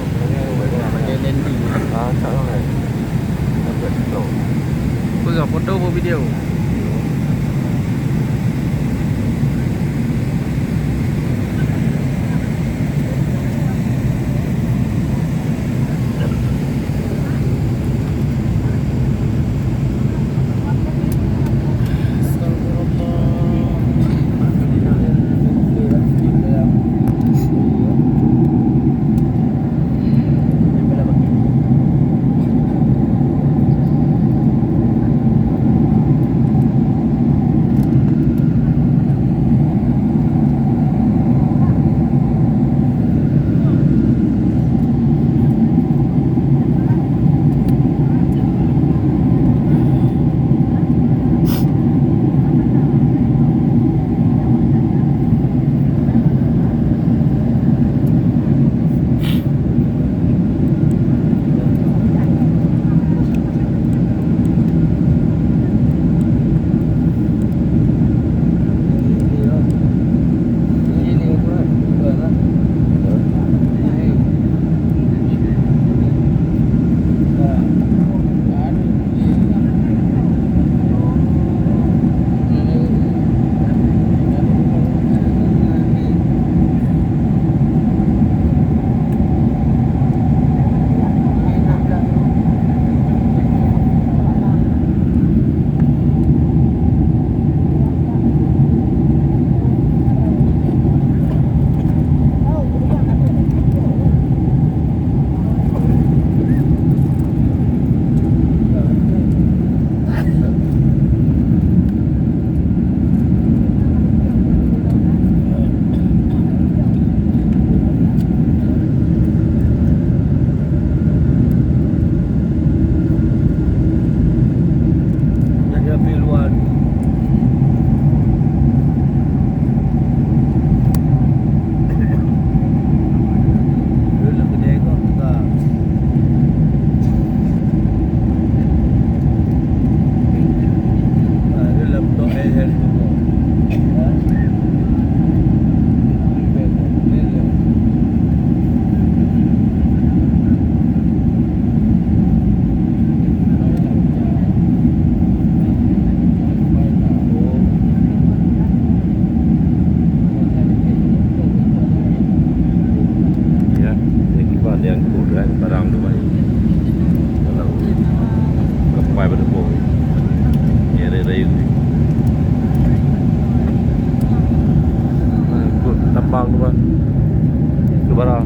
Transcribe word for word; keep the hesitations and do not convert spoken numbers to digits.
Pakai landing. Ah, tak ramai. Nampak TikTok. Peugah foto apa video? Jadi api luar. Dulu lam kedai kau buka. Ah, dulu lam tok air, air tu kau. Ha? Ya, ini kiban yang kuat kan, barang tu kan. Kalau kempai pada pun. Ya, raya-raya ni. Ha, ikut tambang tu kan. Itu barang.